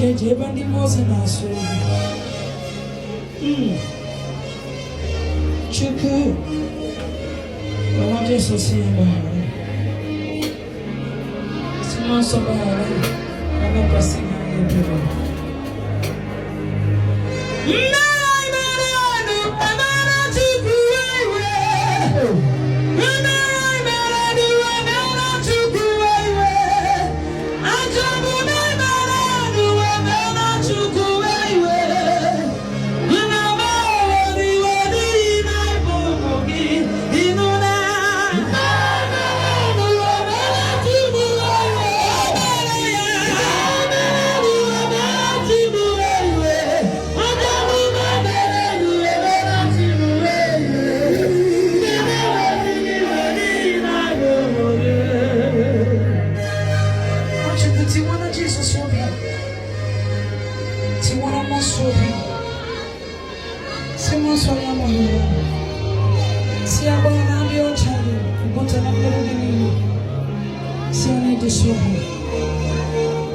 Eje eje ebe ndị mmụọ ozi na-asụ egwu. Chukwu gbawa Jesu si ya gbaghara. Si Mmụọ Nsọ gbaghara, anakwasị gị ebere. Mmehie mere emere Chukwu iwe. Mmehie mere emere Chukwu iwe. Ajọ omume mere emere Chukwu iwe. Nna m ewere iwe n'ihi na ịbụ ụmụ gị. Ịnụ na emere Chukwu iwe. Emere ya. Emere Chukwu iwe. Ajọ omume mere emere Chukwu iwe. Nna m ewere iwe n'ihi na ịbụ ụmụ gị. Chukwu, tiwana Jizọs obi. Tiwana Mmụọ Nsọ obi. Si Mmụọ Nsọ ya gbaghara. Si agba na adị ọcha gị, ụbọchị na mmerụ gị niile. Si ya na ịdị sọrọ.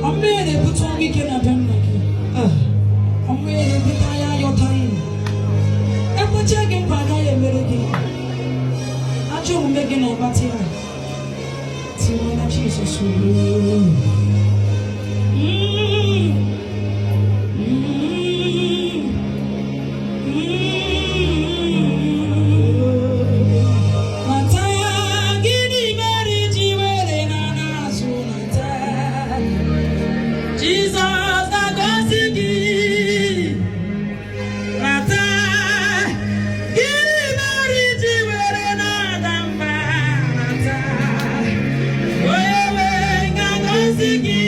Mmehie na-ebute ọnwụ ike na be nna gị. Mmehie na-ebute anya ayọtaghị. Ekwecha gị nkwa, agaghị emere gị. Ajọ omume gị na-akpata ya. Tiwana Jizọs obi. Nata, gịnị mere iji were na n'azụ? Nata, Jizọs ga-agọzi gị. Nata, gịnị mere iji were na-ada mba? Nata, onye nwe ga-agọzi gị.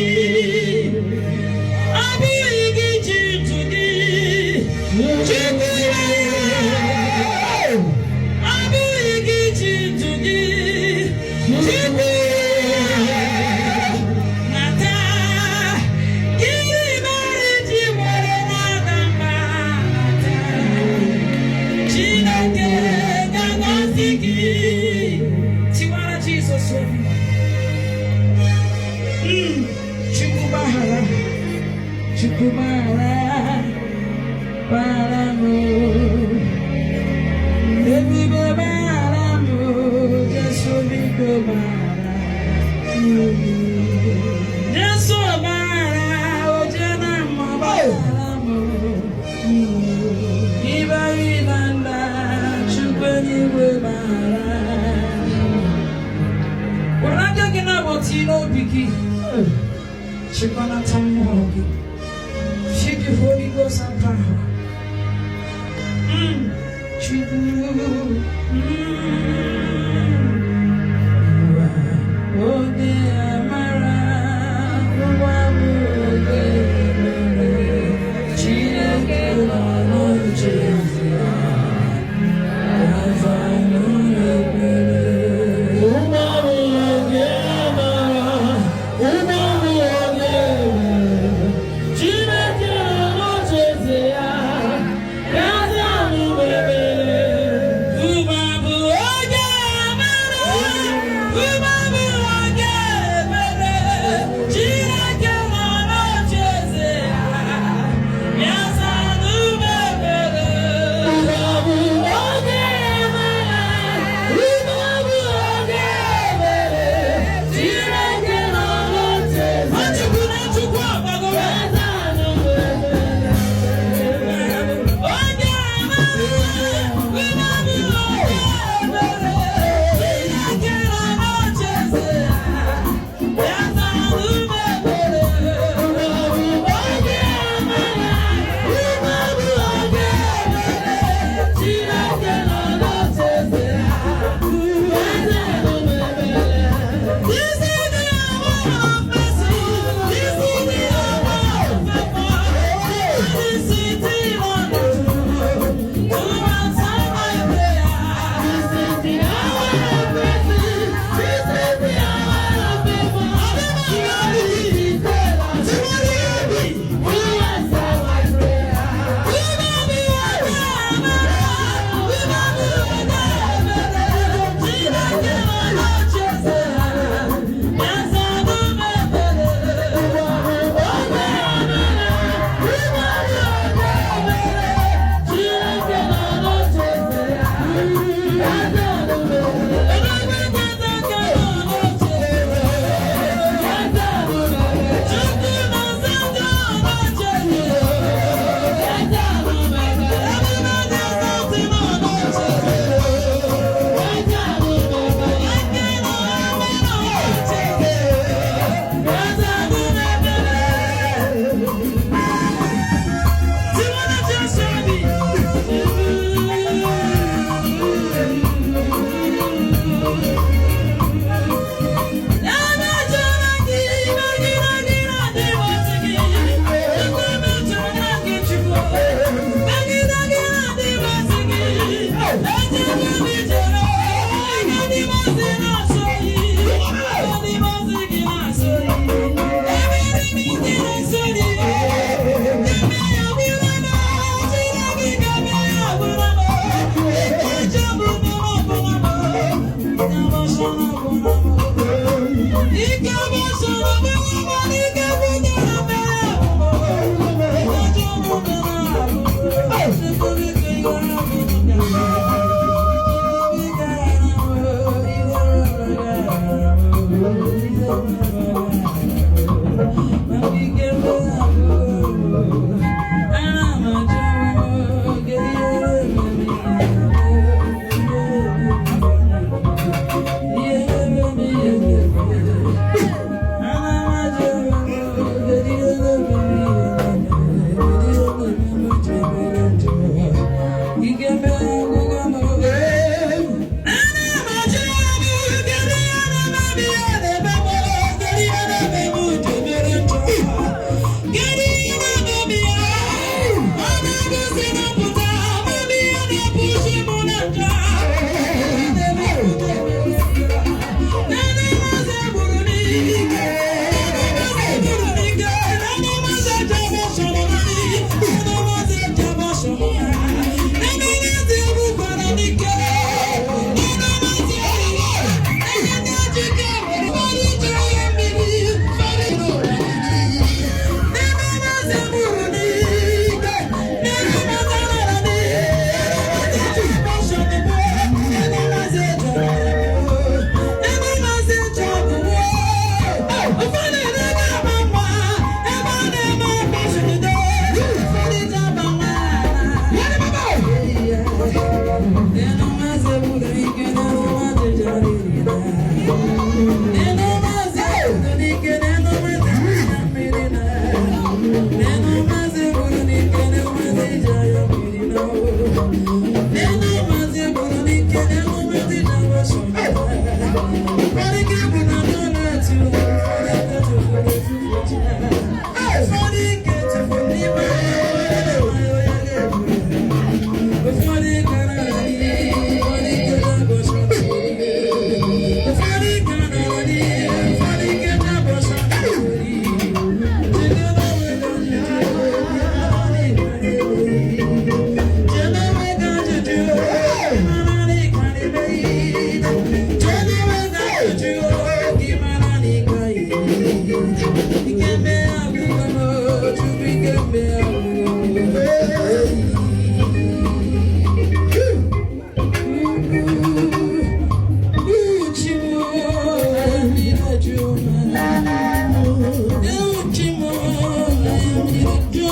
Ọ bụghị gị ji ndụ gị, Chukwu ya. Ọ bụghị gị ji ndụ gị, Chukwu ya. Nata, gịnị mere iji were na-ada mba? Nata, Chineke ga-agọzi gị. Tiwara Jizọs obi. Chukwu gbaghara, Chukwu gbaghara, gbaghara m. Ebube, gbaghara m. Jesu, biko gbaghara. Jesu, gbaghara, oje na mma, gbaghara m. Ibari na nda, Chukwu eluigwe, gbaghara. Were aka gị na-agbati n'obi gị. Chịkọnata mmụọ gị. Feel the Holy Ghost and power. Chukwu. Oge amara, ụwa bụ oge ebere. Chineke nọ n'oche eze ya. Aza n'ụlọ ekpere. Ụwa bụ oge amara, ụwa bụ oge ebere.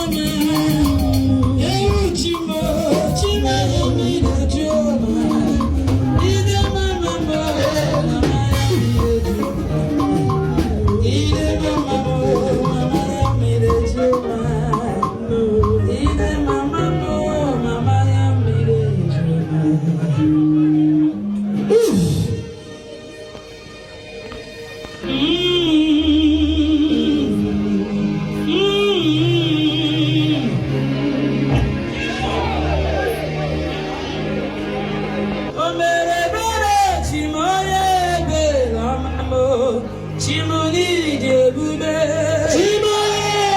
ọma. Ewu Chimo, Chimo mmiri eju ọma. Ide mama m, mama ya mmiri eju ọma. Ide mama m, mama ya mmiri eju ọma. Ide mama m, mama ya mmiri eju ọma. Oof. O mere ebere, Chim onye ebere ọma m, Chim n'ịdị ebube. Chim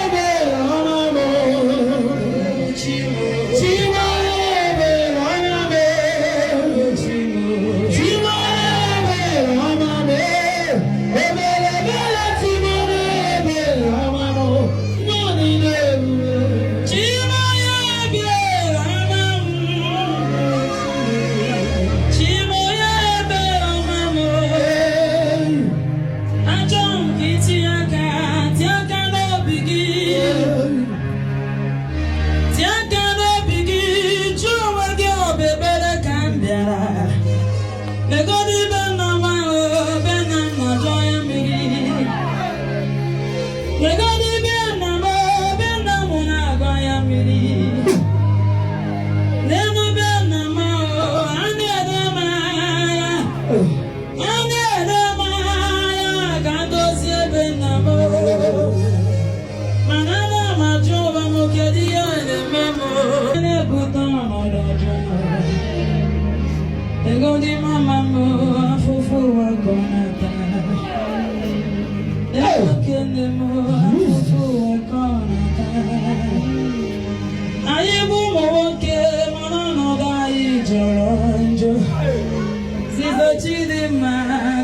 ebere ọma m. Chim. Chim ebere ọma m. Chim. Chim ebere ọma m. Ebere ebere Chim ebere ọma m. Nọ n'ile ebube. Chim onye ebere ọma m. Chim onye ebere ọma m. Achọ m ka itinye aka, tie aka n'obi gị, tie aka n'obi gị, jụọ onwe gị, ọ bụ ebere ka m bịara. Legodo ibe nna m ahụ, be nna m na-ajọ ya mmiri. Legodo ibe nna m, be nna m na-agọ ya mmiri. N'elu be nna m ahụ, a na-ede m anya. A na-ede m anya ka m dozie ebe nna m. Mana ana m ajụ onwe m, kedu ihe na-eme m na-ebute ọnọdụ ọjọọ? Ego dị mama m, afụfụ ụwa ka ọ na-ata. Ego kene m, afụfụ ụwa ka ọ na-ata. Anyị bụ ụmụ nwoke, mana ọnọdụ anyị jọrọ njọ. Sister Chidimma,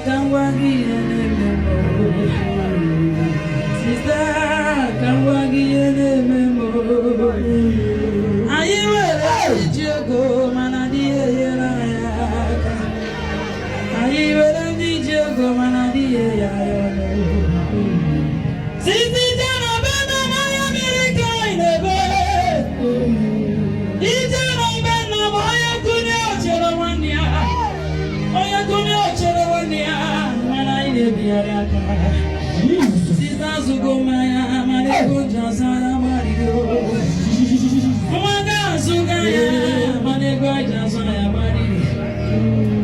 ka m gwa gị ihe na-eme m. Sister, ka m gwa gị ihe na-eme m. Anyị nwere iji ego, mana adịghị enyere anyị aka. Anyị nwere ndị ji ego, mana adịghị enye anyị ọnụ. Site ije na be nna m, anya mmiri ka anyị na-ebe. Ije na be nna m, onye kụnye ochere nwanne ya, onye kụnye ochere nwanne ya, mana anyị na-ebigharị aka. Site azụgo mmanya, mana ego ji azụ anya gbarigo. Nwa ga-azụga ya, mana ego eji azụ ya gbariri.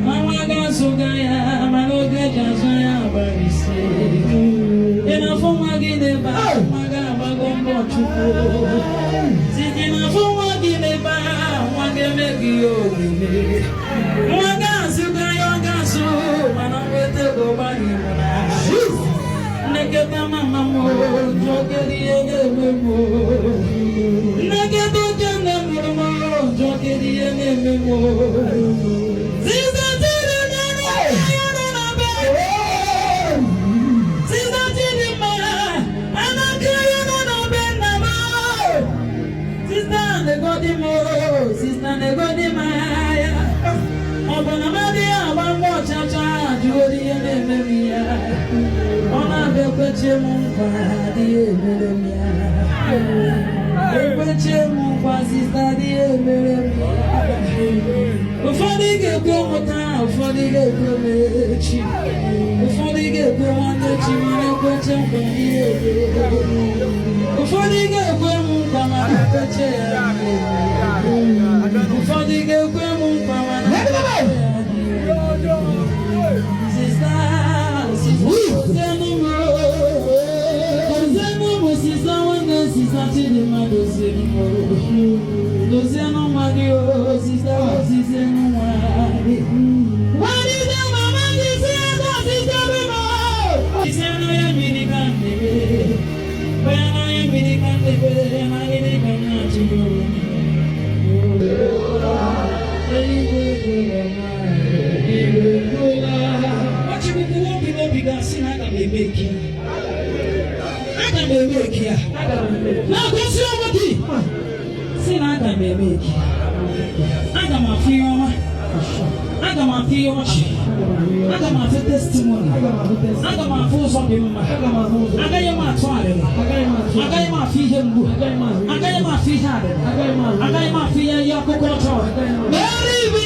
Nwa ga-azụga ya, mana oge eji azụ ya gbarisi. Ị na-afụ nwa gị n'ebe a, nwa ga-agbago mbọ Chukwu. Site na-afụ nwa gị n'ebe a, nwa ga-eme gị omume. Nwa ga-azụga ya, ọ ga-azụ, mana nweta ego gbariri na. Nneketa mama m, jụọ kedu ihe na-eme m. Nneketa oke nne mụrụ m, jụọ kedu ihe na-eme m. Sister Chidimma, ya nọ na be. Sister Chidimma, anakere nọ na be nna m. Sister negodi m, sister negodi m ya. Ọ bụ na m adịghị agba mbọ chacha, jụọ ihe na-eme m ya. Ọ na-abịa ekwechie m nkwa, adịghị emere m ya. Ekwechie m nkwa, sister, adịghị emere m ya. Ụfọdụ ga-ekwe m taa, ụfọdụ ga-ekwe m echi, ụfọdụ ga-ekwe nwanne echi, mana ekweche nkwa adịghị emere. Ụfọdụ ga-ekwe m nkwa, mana ekweche ya adịghị emere. Ụfọdụ ga-ekwe m nkwa, mana ekweche ya adịghị emere. Sister, sister, dozienụ m. Sister nwanne, Sister Chidimma, dozienụ m, dozienụ nwa gị o. Sister, dozienụ nwa gị. Gwaride mama gị si ya dozienụ m. Isienụ ya mmiri ka m na-ebe, onye n'anya mmiri ka m na-ebe, na gịnị ka m na-achịgo? Eluigwe ekwela, eluigwe ekwela. Nwachukwu, obi n'obi ga-asị na aga m eme eke ya, aga m eme eke ya. Na-agosi onwe gị si na aga m eme eke, aga m afụ ihe ọma. Aga m afụ ihe ọchị. Aga m afụ testimony. Aga m afụ ụzọ dị mma. Agaghị m atụ arịrị. Agaghị m afụ ihe mgbu. Agaghị m afụ ihe arịrị. Agaghị m afụ ihe akụkọ ọjọọ. Mere.